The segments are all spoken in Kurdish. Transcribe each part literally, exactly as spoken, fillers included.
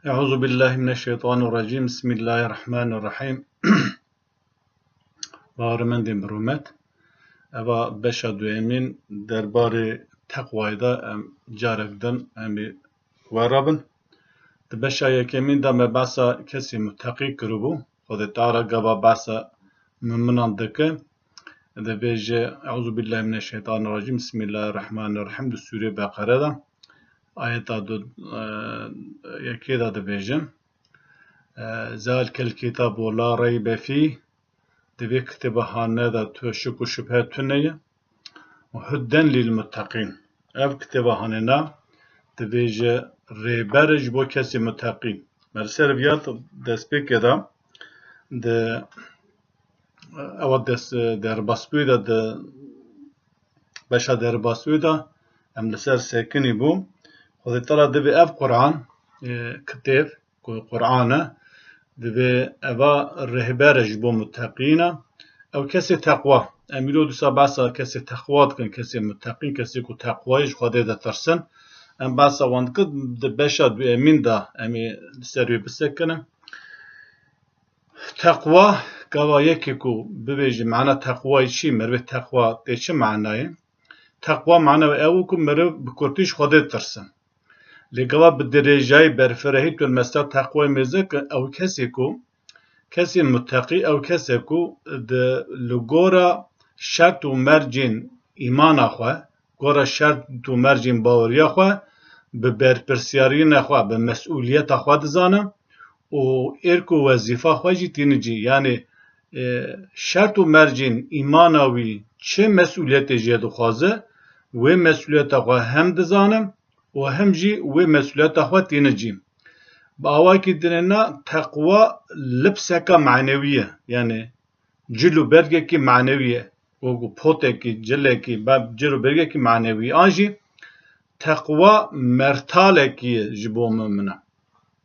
Euzu billahi mineşşeytanirracim. Bismillahirrahmanirrahim. Bawermendên bi rûmet. Eva beşa duyemîn derbarê teqwayê de em carek din em ê we re bin. Di beşa yekemîn de me behsa kesê muteqî kiribû. Xwedê Teala gava behsa muminan dike. Dibêje, Euzu billahi mineşşeytanirracim. Bismillahirrahmanirrahim. Di Sûrê Beqere de, ayeta du, e, yekê de dibêje, e, Zalikel kitabu la reybe fîh, di vê kitêba hanine de tu şik û şubhe tune ye. Û hudden lil muttaqîn. Ev kitêba hanine dibêje rêber e ji bo kesê muteqî. Me li ser viya destpêkê de di ewa dest derbasbûyî de, di beşa derbasbûyî de em li ser sekinî bû. Xwedê Teala divê ev Quran, e, kitêb ku Quran e, divê eva rehber e ji bo muteqîn e. Ew kesê teqwa. Em îro dîsa behsa kesê teqwa dikin, kesê muteqîn, kesê ku teqwayê ji Xwedê ditirsin. Em behsa wan dikin, di beşa duyemîn de em ê li ser wê bisekinin. Teqwa, gava yekê ku bibêje mana teqwayê çi, merivê teqwa tê çi manayê? Teqwa mana wê ew ku meriv bi kurtî ji Xwedê ditirsin. Lê gava bi dirêjayî, berfirehî tu li mesel teqwayê mêze ki, ew kesê ku, kesê muteqî ew kes e ku di, li gora şert û mercên îmana xwe, gora şert û mercên baweriya xwe, bi berpirsiyariyêna xwe, bi mesûliyeta xwe dizane û êrk û wezîfa xwe jî tîne cî. Yanî, e, şert û mercên îmana wî çi mesûliyetê jê dixwaze, wê mesûliyeta xwe hem dizane û hem jî wê mesûliyeta xwe tîne cî. Bi awakî dinê na teqwa lipseka manewî ye. Yanî cil û bergekî manewî ye. Wekî potekî, cilekî, be-, cil û bergekî manewî. An jî teqwa mertalekî ye ji bo mumina.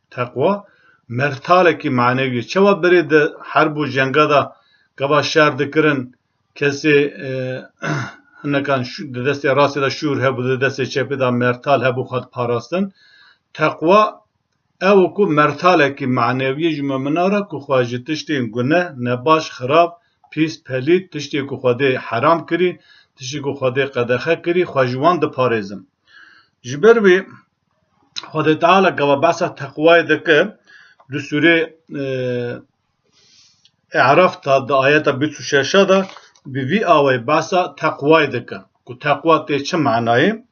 Teqwa mertalekî manewî ye. Çawa berê di herb û jenga de gava şer dikirin, kesê, e, hinekan şû-, di destê rastê de şûr hebû, di destê çepê de mertal hebû xwe diparastin. Teqwa ew ku mertalekî manewî ji mumina re ku xwe ji tiştên gune, nebaş, xirab, pîs, pelît, tiştê ku Xwedê heram kirî, tiştê ku Xwedê qedexe kirî, xwe ji wan diparêzin. Ji ber wê Xwedê Teala gava behsa teqwayê dike, di sûrê, e, E'raf de, di ayeta bîst û şeş de bi vî awayî behsa teqwayê dike. Ku teqwa tê çi manayê?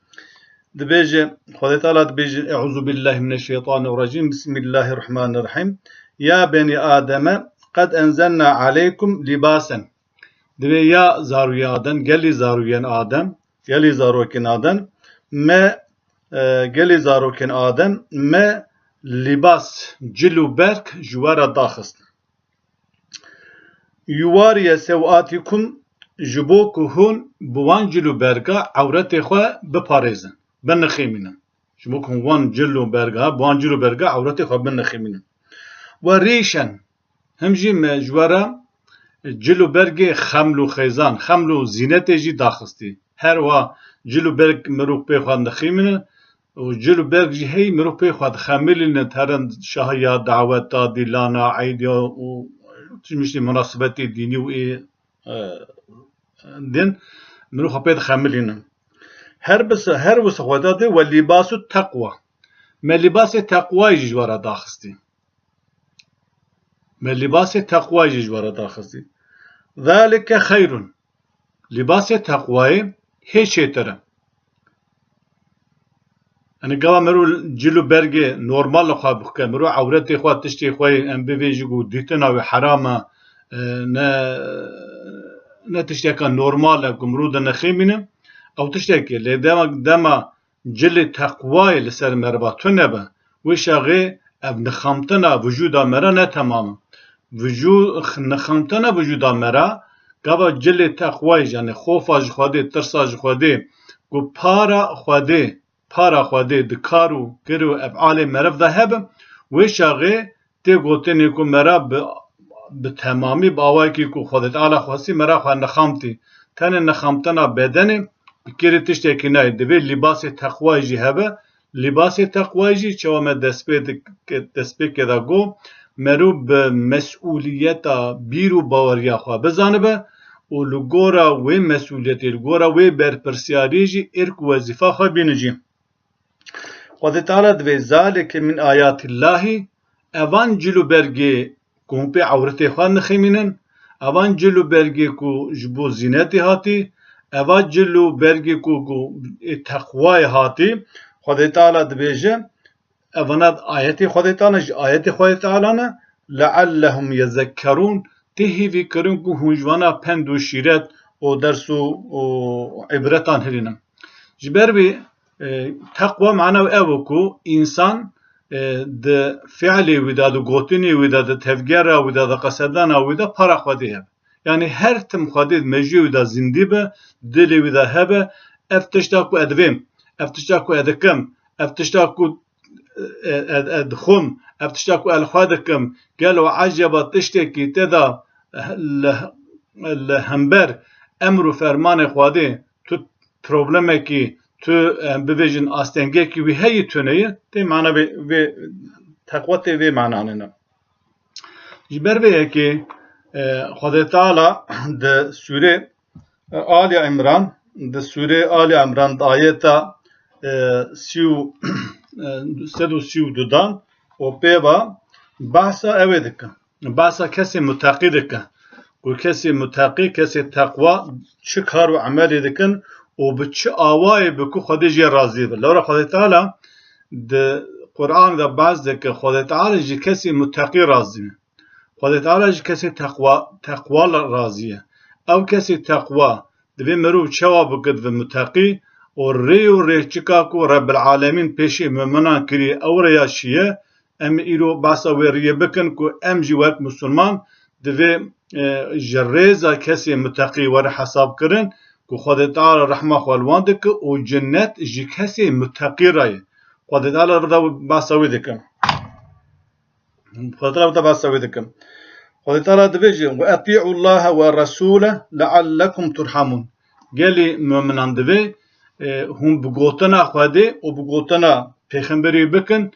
Dibêje, Xwedê Teala dibêje, Euzu billahi mineşşeytanirracim. Bismillahirrahmanirrahim. Ya benî Ademe qed enzelna aleykum libasen. Divê ya zarûyê Adem, gelî zarûyên Adem, gelî zarokên Adem, me, e, gelî zarokên Adem, me lîbas, cil û berg ji we re daxist. Yuwariye sewatikum, ji bo ku hûn bi wan cil û berga ewretê xwe biparêzin, binixîmînin. Ji bo ku hûn wan cil û berga, bi wan cil û berga ewretê xwe binixîmînin. We rîşen, him jî me ji we re cil û bergê xeml û xêzan, xeml û zînetê jî daxistî. Her wa cil û berg mirov pê xwe nixîmînin û cil û berg jî hey mirov pê xwe dixemilînin, herin şahiya daweta, dîlana, eydya û tiştî munasibetê dînî û ê, e, din mirov xwe pê dixemilînin. Her bisa, her wisa Xwedê dê we lîbasu teqwa. Me lîbasê teqwayê jî ji we re daxistî. Me lîbasê teqwayê jî ji we re daxistî. Zalike xeyrun. Lîbasê teqwayê hê çêtir e. Yanî gava mirov cil û bergê normal li xwe bixike, mirov ewretê xwe, tiştê xwe yê em bivêjî ku dîtina wê heram e, e, ne, ne tişteka normal e ku mirov dinixêmîne, ew tiştekê. Lê dema, dema cilê teqwayê li ser meriva tune be, wê çaxê ev nixamtina vücuda me re ne temam e. Vücû-, nixamtina vücuda me re, gava cilê teqwayê, yanî xofa ji Xwedê, tirsa ji Xwedê, ku para Xwedê, para Xwedê di kar û kir û efalê meriv de hebe, wê çaxê tê gotinê ku me re bi, bi temamî, bi awayekî ku Xwedê Teala xwestî, me re xwe nixamtî. Tenê nixamtina bedenê bi kêrê tiştekî nayê. Divê lîbasê teqwayê jî hebe, Lîbasê teqwayê jî çawa me destpê dik-, destpêkê de got, merû bi mesûliyeta bîr û baweriya xwe bizanibe û li gora wê mesûliyetê, li gora wê berpirsiyariyê jî êrk û wezîfa xwe bîne cî. Xwedê Teala divê, "Zalike min ayatillahî", evan cil û bergê ku hûn pê ewretê xwe nixemînin, evan cil û bergê ku ji bo zînetê hatî, eva cil û bergê ku, ku ê teqwayê hatî, Xwedê Teala dibêje, evana ayetê Xwedê Teala, ji ayetê Xwedê Teala ne, "Leallehum yezekkerûn", tê hêvî kirin ku hûn ji vana pend û şîret û ders û, û îbretan hilînin. Ji ber vê, e, teqwa mana wê ew e ku însan, e, di fiilê wî de, di gotinê wî de, di tevgera wî de, di qesedana wî de para Xwedê hebe. Yanî her tim Xwedê di mejiyê wî de zindî be, dilê wî de hebe, ev tişta ku ez divêm, ev tişta ku ez dikim, ev tişta ku, e, e, e, dixwim, ev tişta ku ez li xwe dikim, gelo eceba tiştekî tê de li, li hember emr û fermanê Xwedê tu problemekî, tu, e, bibêjin astengekî wî heyî tune ye, tê mana vê, vê teqwa tê vê mananê ne. Ji ber vê yekê, e, Xwedê Teala di sûrê, e, Ali Imran, di sûrê Ali Imran di ayeta, e, sî û, e, sed û sî û du dan û pê ve behsa ew ê dike. Behsa kesê muteqî dike. Ku kesê muteqî, kesê teqwa çi kar û emelê dikin û bi çi awayê bi ku Xwedê jê razî be. Lewra Xwedê Teala di Quran de behs dike, Xwedê Teala ji kesê muteqî razî ye. Xwedê Teala ji kesê teqwa, teqwa razî ye. Ew kesê teqwa divê mirov çawa bike, divê muteqî û rê û rêçika ku Rebbil Alemîn pêşê muminan kiriye, ew rêya çi ye? Em ê îro behsa wê riyê bikin ku em jî wek misilman divê, e, ji rêza kesê muteqî were hesab kirin ku Xwedê Teala rehma xwe li wan dike û cinnet ji kesê muteqî re ye. Xwedê Teala rida behsa wê dike. Xwedê Teala rida behsa wê dike. Xwedê Teala dibêje, "Ve etî'ullaha ve resûle leallekum turhamun." Gelî muminan divê, e, hûn bi gotina Xwedê û bi gotina Pêxemberî bikin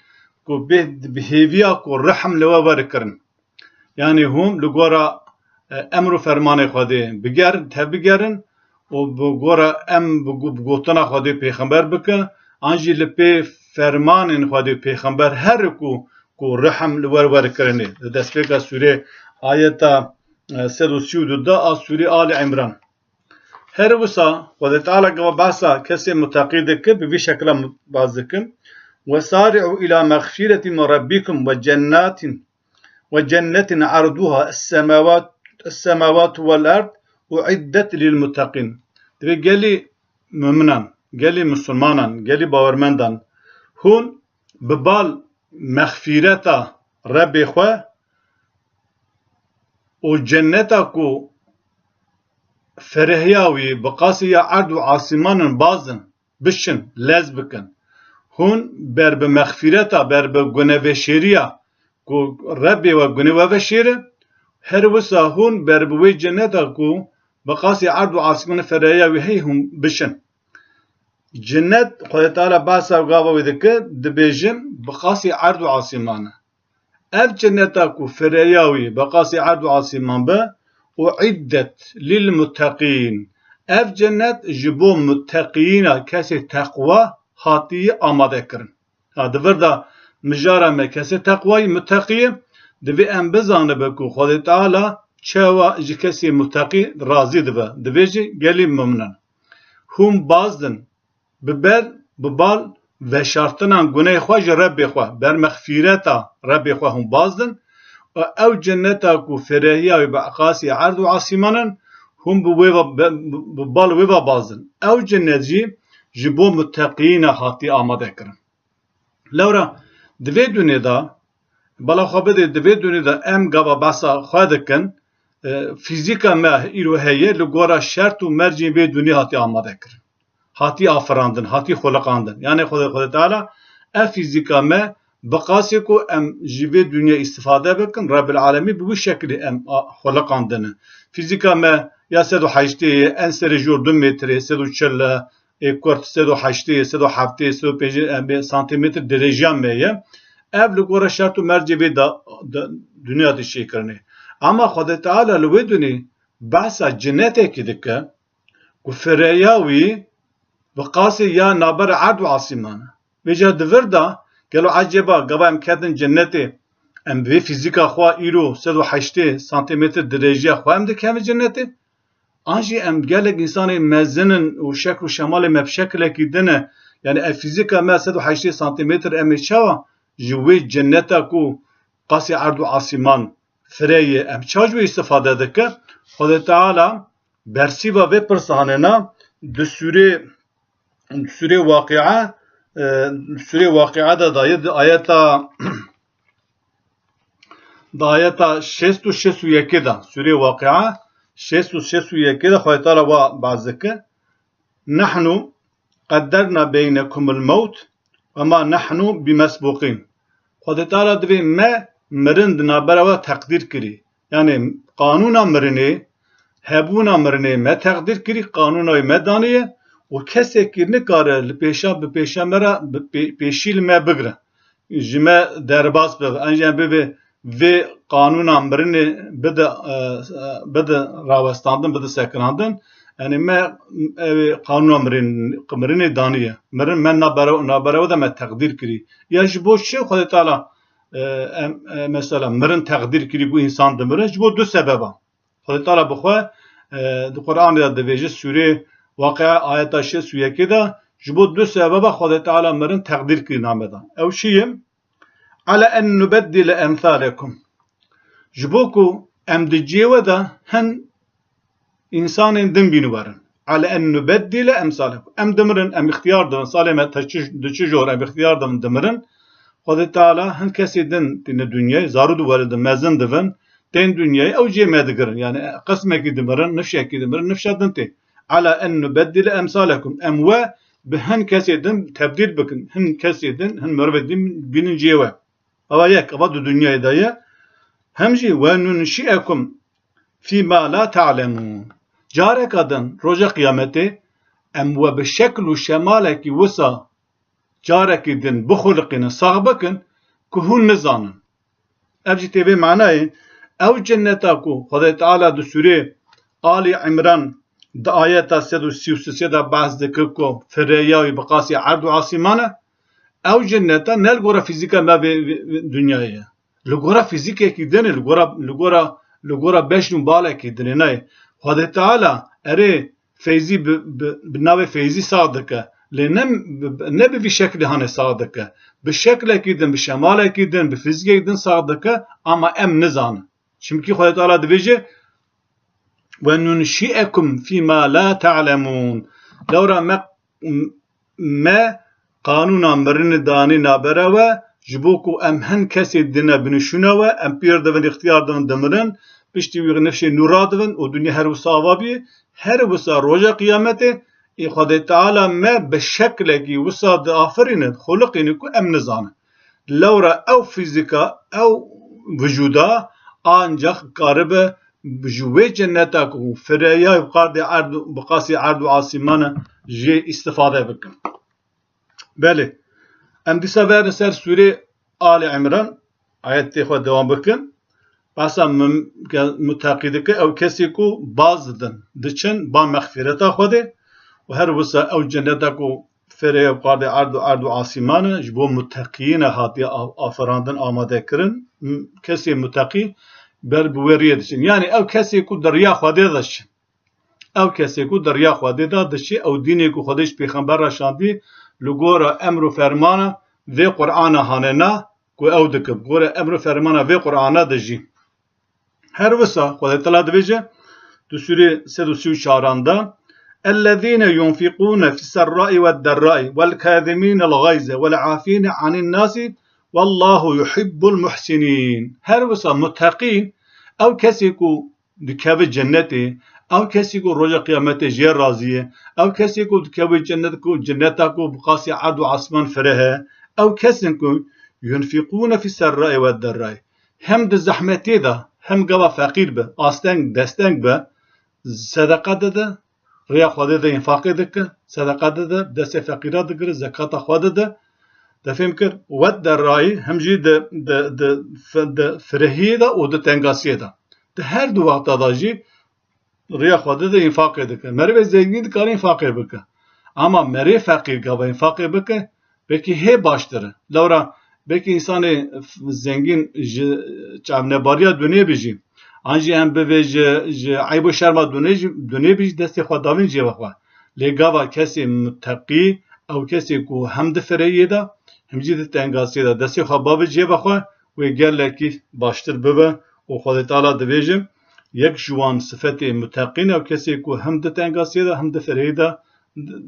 ku bê bi hêviya ku rehm li we were kirin. Yanî hûn li gora, e, emr û fermanê Xwedê bigerin, tebigerin û bi gora em bi gu-, bi gotina Xwedê pêxember bikin, an jî li pê fermanên Xwedê pêxember here ku, ku rehm li we were kirinê. Di destpêka sûrê ayeta, e, sed û sî û du de a sûrê Ali Imran. Her wisa Xwedê Teala gava behsa kesê muteqî dike, bi vî şekila mu-, baz dikim. "Ve sari'u ila mexfiretin min rabbikum ve cennetin, ve cennetin arduha es-semawat, es-semawatu vel ard uiddet lil muttaqin." Divê gelî muminan, gelî misilmanan, gelî bawermendan hûn bi bal mexfîreta Rebê xwe û cenneta ku ferehiya wî bi qasî ya erd û asîmanin baz in, biçin, lez bikin. Hûn ber bi mexfîreta, ber bi gunevêşêriya ku Rebê we gunê we veşêre, her wisa hûn ber bi wê cenneta ku bi qasî erd û asîmanê ferehiya wî heye hûn biçin. Cennet, Xwedê Teala behsa gava wê dike, dibêjin, bi qasî erd û asîman e. Ev cenneta ku ferehiya wî bi qasî erd û asîman be, uiddet lil muttaqîn. Ev cennet ji bo muttaqîna, kesê teqwa hatiye amade kirin. Ha, di vir de mijara me kesê teqwayî, muttaqî ye, divê em bizanibe ku Xwedê Teala çawa ji kesê muttaqî razî dibe. Divê jî gelî muminan. Hûn baz din, bi ber, bi bal veşartinan gunehê xwe ji Rebbê xwe, ber mexfîreta Rebbê xwe hûn baz din. Û ew cenneta ku ferehiya wê bi qasî erd û asîman in, hûn bi wê ve, bi, bi bal wê ve baz din. Ew cennet jî ji bo muteqîna hatî amade kirin. Lewra di vê dunê de, bala xwe bidê, di vê dunê de em gava behsa xwe dikin, e, fîzîka me îro heye, li gora şert û mercên vê dunê hatî amade kirin. Hatî afirandin, hatî xuliqandin. Yanê Xwedê, Xwedê Teala ev fîzîka me bi qasê ku em ji vê dinyê îstifade bikin, Rebbil Alemîn bi wî şekilî em a, xuliqandine. Fîzîka me ya sed û heştê ye, en serê jor du metre, sed û çil e, ê kurt sed û heştê, sed û heftê, sed û pêncî, em bê santimetr dirêjiya me ye. Ev li gora şert û mercê vê da, da, dinya dişê kirinê. Ama Xwedê Teala li wê dunê behsa cinetekî dike ku fireya wî bi qasê ya naber erd û asîman e. Vêca di vir de, gelo ecêba gava em ketin cenetê, em bi vê fîzîka xwe îro sed û heştê santimetr dirêjiya xwe em dikevin cenetê? An jî em gelek însanê mezin in û şekl û şemalê me bi şekilekî din e. Yani ev fîzîka me sed û heştê santimetr em ê çawa ji wê ceneta ku qasî erd û asîman fireyê em ça ji wê îstifade dike? Xwedê Teala bersîva vê pirsa hanena di sûrê, sûrê Waqi'a, e, sûrê Waqi'a de daye di ayeta di ayeta şêst û şêst û yekê de, sûrê Waqi'a şêst û şêst û yekê de Xwedê Teala wa behs dike. Nehnu qedderna beynekumul mewt ve ma nehnu bimesbuqîn. Xwedê Teala divê me mirin di navbera we teqdîr kirî. Yani qanûna mirinê, hebûna mirinê me teqdîr kirî, qanûna wê me daniye û kesekî nikare li pêşa, bi pêşa me re, bi pê-, pêşî li me bigire. Ji me derbas bibe. An jî em bibê vê qanûna mirinê bide, e, e, bide rawestandin, bide sekinandin. Yani me ev ê qanûna mirin-, mirinê daniye. Mirin me nabere-, nabere we de me teqdîr kirî. Ya ji bo çi Xwedê Teala, e, em, e, mesela mirin teqdîr kirî ku însan dimirin? Ji bo du sebeba. Xwedê Teala bi xwe, e, di Qur'anê de dibêje, sûrê Waqi'a ayeta şêst û yekê de, ji bo du sebeba Xwedê Teala mirin teqdîr kirî name de. Ew çi ye? Ala en nubeddile emsalekum. Ji bo ku em di cihê we de hin însanên din bîniwerin. Ala en nubeddile emsalekum. Em dimirin, em îxtiyar dibin. Salê me te çi, di çi jor em îxtiyar dibin, dimirin. Xwedê Teala hin kesê din tîne dinyayê, zarû diweridin, mezin dibin, tên dinyayê, ew cihê me digirin. Yani qismekî dimirin, nifşekî dimirin, nifşa din tê. Ala en nubeddile emsalekum. Em we bi hin kesê din tebdîl bikin. Hin kesê din, hin mirovê din bînin cihê we. Eva yek, eva di dinyayê de ye. Hem jî ve nunşi'ekum fîma la ta'lemûn. Careka din roja qiyametê em we bi şekl û şemalekî wisa carekî din bixuliqînin, sax bikin ku hûn nizanin. Ev jî tê vê manayê, ew cenneta ku Xwedê Teala di sûrê Alî Îmran di ayeta sed û sî û sê de behs dike ku fireya wî bi qasî erd û asîman e, ew cenneta ne li gora fîzîka me vê, vê, vê dinyayê ye. Li gora fîzîkekî din e, li gora, li gora, li gora beşn û balekî din e, nayê. Xwedê Teala erê feyzî bi, bi, bi navê feyzî sax dike. Lê ne, bi, bi, ne bi vî şeklî hanê sax dike. Bi şeklekî din, bi şemalekî din, bi fîzîkekî din sax dike, ama em nizanin. Çimkî Xwedê Teala dibêje, "Ve nunşi'ekum fîma la ta'lemûn." Lewra me, me qanûna mirinê danî nabere we, ji bo ku em hin kesê dine binişûne we, em pîr dibin, îxtiyar dibin, dimirin, piştî wî nifşê nû radibin û dinya her wisa ava bî, her wisa roja qiyametê, ê Xwedê Teala me bi şeklekî wisa diafirîne, dixuliqîne ku em nizanin. Lewra ew fîzîka, ew vijûda ancax karibe ji wê cenneta ku fireya bi qardê erd, bi qasî erd û asîman e jê îstifade bikin. Belê. Em dîsa verin ser sûrê Alî Îmran, ayetê xwe dewam bikin. Behsa mum-, ke-, muteqî dike, ew kesê ku baz didin, diçin ba mexfîreta Xwedê û her wisa ew cenneta ku fireya bi qardê erd û, erd û asîman e, ji bo muteqiyîne hatiye a-, afirandin, amadekirin. M-, kesê muteqî ber bi wê riyê diçin. Yani ew kesê ku di riya Xwedê de diçin. Ew kesê ku di riya Xwedê de diçe, ew dînê ku Xwedê ji pêxember re şandî, li gora emr û fermana vê Qur'ana hanena ku ew dike, bi gora emr û fermana vê Qur'ana dijî. Her wisa Xwedê Teala dibêje, di sûrê sed û sî û çaran de, "Ellezîne yunfiqûne fis-serra'i wed-derra'i wel-kâzimînel-gayze wel-afîne anîn-nâsî, wallahu yuhibbul muhsinîn." Her wisa muteqîn, ew kesê ku dikeve cennetê, ew kesê ku roja qiyametê jê razî ye, ew kesê ku dikeve cennet ku, cenneta ku bi qasî erd û asman fireh e, ew kes in ku yunfiqûne fis-serra'i wed-derra'i. Hem di zehmetê de, hem gava feqîr be, asteng, desteng be, sedeqa dide, rêya Xwedê de înfaqê dike, sedeqa dide, destê feqîra digire, zekata xwe dide. Te fêm kir? Wed derrayî, him jî di, di, di, fi-, di firehiyê de û di tengasiyê de. Di her du wexta de jî rêya Xwedê de înfaqê dike. Merivê zengîn dikare înfaqê bike. Ama merê feqîr gava înfaqê bike, belkî hê baştir e. Lewra belkî însanê f-, zengîn ji çavnebariya dunê bijî. An jî em bivê ji, ji eyb û şerma dunê jî, dunê bijî destê xwe davîn cêva xwe. Lê gava kesê muteqî, ew kesê ku hem di firehiyê de, hem jî di tengasiyê de destê xwe bavê cêva xwe, wê gelekî baştir bibe û Xwedê Teala dibêje, yek ji wan sifetê muteqîn ew kesê ku hem di tengasiyê de hem di firehiyê de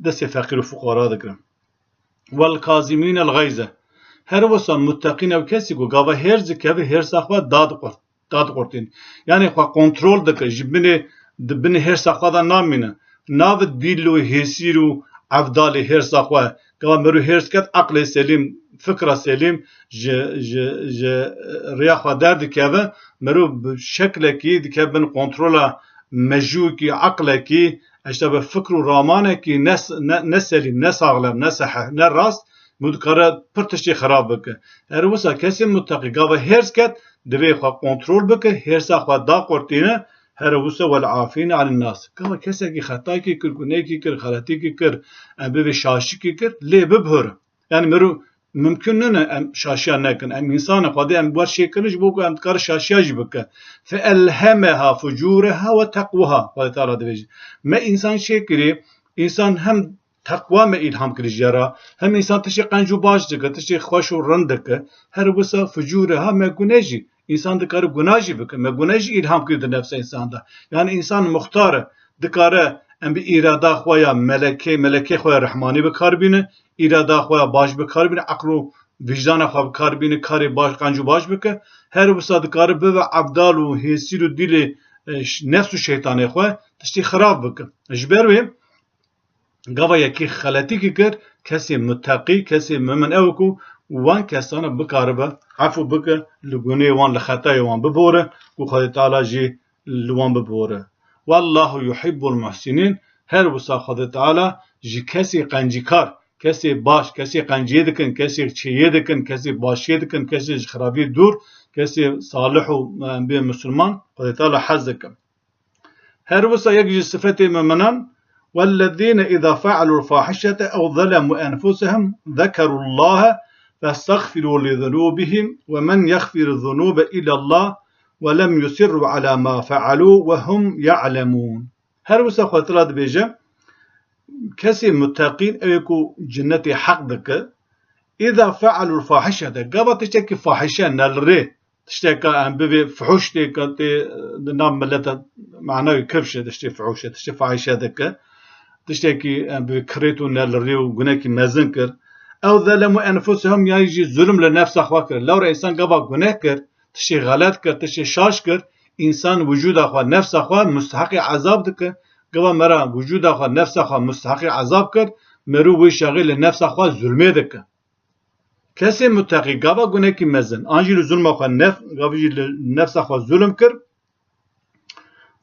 destê feqîr û fuqara digirin. Wel kazimînel gayze. Her wisa muteqîn ew kesî ku gava hêrs dikeve, hêrsa xwe dadiqurt-, dadiqurtîn. Yanî xwe kontrol dike, ji binê, di binê hêrsa xwe de namîne. Navit bîl û hêsîr û evdalê hêrsa xwe. Gava merû hêrs ket, eqlê selîm, fikra selîm ji, ji, ji rêya xwe derdikeve, merû bi şeklekî dikeve bin kontrola mejûkî, eqlekî, işte bi fikr û ramanekî ne, ne, ne selîm, ne saxlem, ne sehih, ne rast, mû dikare pir tiştê xirab bike. Her wisa kesê muteqî gava hêrs ket, divê xwe kontrol bike, hêrsa xwe daqurtîne, her wisa wel afîne anin nas. Gava kesekî xetakî kir, gunekî kir, xeletîkî kir, em bibê şaşikî kir, lê bibhore. Yani merû mimkun nine em şaşiya nekin. Em însan in, Xwedê em wer şêkirin ji bo ku em dikare şaşiya jî bike. Fe elhemeha fucureha ve teqwaha. Xwedê Teala dibêje. Me însan şêkirî, însan hem teqwa me îlham kirî ji ya ra, hem însan tiştê qenc û baş dike, tiştê xweş û rind dike. Her wisa fucureha me gune jî. Însan dikare guna jî bike. Me gune jî îlham kirî di nefsa însan de. Yani însan muxtar e. Dikare em bi îrada xwe ya melekê, melekê xwe ya rehmanî bi kar bîne, îrada xwe ya baş bi kar bîne, eql û vijdana xwe bi kar bîne, karê baş, qenc û baş bike. Her wisa dikare bibe evdal û hêsîr û dîlê, e, ş-, nefs û şeytanê xwe tiştê xirab bike. Ji ber wê gava yekî xeletîkî kir, kesê muteqî, kesê mumin ew ku wan kesana bikaribe efû bike, li gunê wan, li xetayê wan bibore, ku Xwedê Teala jî li wan bibore. Wallahu yuhibbul muhsinin, her wisa Xwedê Teala ji kesê qencîkar, kesê baş, kesê qenciyê dikin, kesê çêyê dikin, kesê başiyê dikin, kesê ji xirabiyê dûr, kesê salih û, e, bê musulman Xwedê Teala hez dikin. Her wisa yek ji sifetê muminan, "Wellezîne îza fealû fahişete ew zelemu enfusehum zekerullâhe festexfirû li zunûbihim ve men yexfiru zunûbe illallah ve lem yusirrû alâ ma fealû ve hum ya'lemûn." Her wisa Xwedê Teala dibêje, kesê muteqîn ew ê ku cinetê heq dike, îza fealû fahişete, gava tiştekî fahişe, nelrê, tişteka em bivê fuhûş tê, ka tê, di nav milete manayê kifş e, tiştê fuhûş e, tiştê fahîşe dike. Tiştekî em bivê kirêt û nelirî û gunekî mezin kir. Ew zelemu enfusehum, ya jî zulm li nefsa xwe kir. Lewra însan gava guneh kir, tiştê xelet kir, tiştê şaş kir, însan wicûda xwe, nefsa xwe musteheqê ezab dike. Gava me ra wicûda xwe, nefsa xwe musteheqê ezab kir, merû wê şexê li nefsa xwe zulmê dike. Kesê muteqî gava gunekî mezin, an jî li zulma xwe nef-, gava jî li nefsa xwe zulm kir,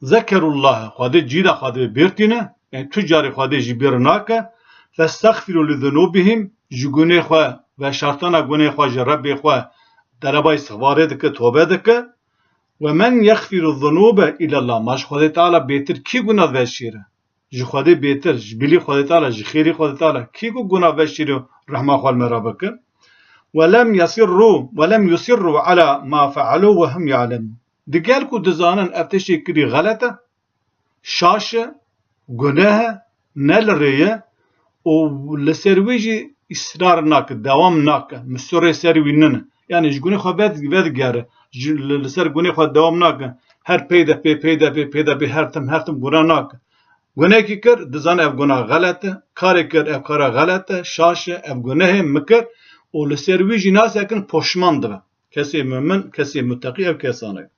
zekerullahe, Xwedê cîda xwe divê bêrtîne, yani tu carê Xwedê jî bêr nake, festexfirû li zunûbihim, ji gunê xwe veşartana gunê xwe ji Rebbê xwe telebayî sixvarê dike, tobe dike, ve men yexfiru zunûbe illallah, ma ji Xwedê Teala bêtir kî guna veşêre? Ji Xwedê bêtir, ji bilî Xwedê Teala, ji xêrî Xwedê Teala, kî ku guna veşîrî û rehma xwe li me re bike? Ve lem yesirrû, ve lem yusirrû ala ma fealû ve hum ya'lemûn. Di gel ku dizanin ev tiştê kirî xelet e, şaş e, guneh e, ne li rê ye û li ser wê jî îsrar nake, dewam nake, misurê ser wî nine. Yani ji gunê xwe ved-, vedigere, ji, li, li ser gunê xwe dewam nake. Her peyde pê, peyde pê, peyde pê, her tim, her tim guna nake. Gunekî kir, dizan ev guna xelet e, karê kir, ev kara xelet e, şaş e, ev gunehê min kir û li ser wî jî nasekin poşman dibe. Kesê mumin, kesê muteqî ev kesan e.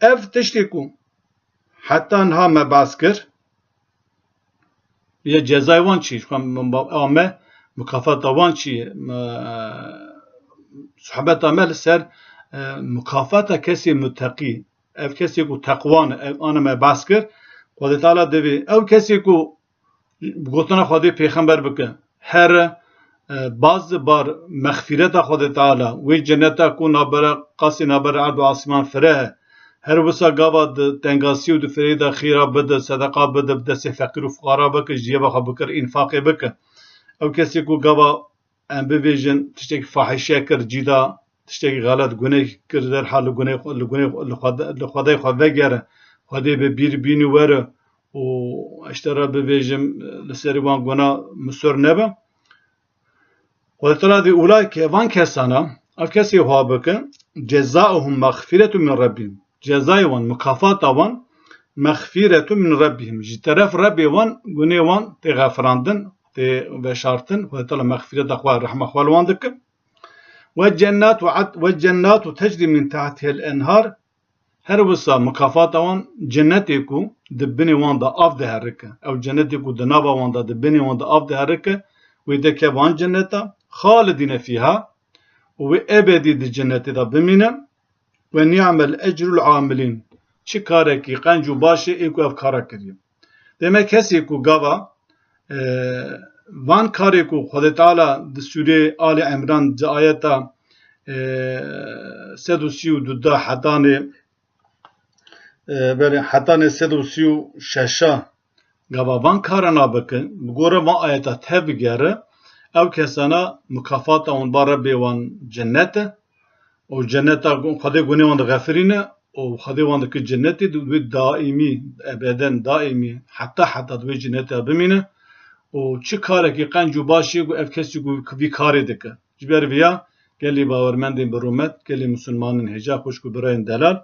Ev tiştê ku heta niha me behs kir, ya cezayê wan çi? Ji xwe me, me, me, mukafata wan çi? Me, sohbeta me li ser, e, mukafata kesê muteqî. Ev kesê ku teqwan e, ev ana me behs kir, Xwedê Teala divê ew kesê ku gotina Xwedê pêxember bike, here, e, baz bar mexfîreta Xwedê Teala, wê cenneta ku nabere, qasî nabere erd û asîman fire he. Her wisa gava di tengasî û di firê de xîra bide, sedeqa bide, bi destê feqîr û fuqara bike, ji ciyê xwe bikir, înfaqê bike. Ew kesê ku gava em bibêjin, tiştekî fahîşe kir, cî da, tiştekî xelet, guneh kir, derhal li guneh, li guneh, li Xwedê, li Xwedê xwe vegere, Xwedê bi bîr bînî were û ji te re bibêjim, li serî wan guna misor nebe. Xwedê Teala dê ûlayke van kesana, ev kesê wa bikin, cezauhum mexfîretun min Rabbihim. Cezayê wan, mukafata wan, mexfîretun min Rabbihim. Ji teref Rebbê wan, gunê wan tê xefirandin, tê veşartin, Xwedê Teala mexfîreta xwe, rehma xwe li wan dike. Ve cennatu ad-, ve cennatu tecri min tahtihel enhar. Her wisa mukafata wan cennetê ku di binê wan de av diherike. Ew cennetê ku di nava wan de, di binê wan de av diherike, wê de ke van cenneta, xalidîne fîha, û wê ebedî di cennetê de bimîne. Ve ni'mel ecrul amilîn. Çi karekî qenc û baş e ê ku ev kara kiriye. Demek kesê ku gava, e, van karê ku Xwedê Teala di Sûrê Ali Imran di ayeta, e, sed û sî û du de hetanê, e, belê, hetanê sed û sî û şeş a gava van karana bikin, bi gora van ayeta tevbigere, ew kesana mukafata wan ba Rebbê wan cennet e. Û cenneta gu-, Xwedê gunê wan dixefirîne û Xwedê wan dike cennetê, di wê daîmî, ebeden daîmî, heta heta di wê cenneta bimîne. Û çi karekî qenc û başê ku ev kesî ku vî karê dike. Ji ber viya gelî bawermendên bi rûmet, gelî misilmanên hêja, xwişk û birayên delal,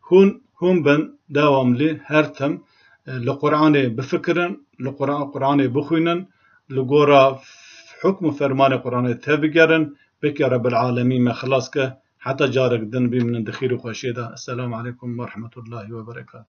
hûn, hûn bin dewamlî her tim, e, li Qur'anê bifikirin, li Qur'an, Qur'anê bixwînin, li gora hukm û fermanê Qur'anê tevbigerin, weke Rebbil Alemîn me xilas ke. Heta carek din bimînin di xêr û xweşiyê de. Esselamu aleykum ve rahmetullahi ve berekatuhu.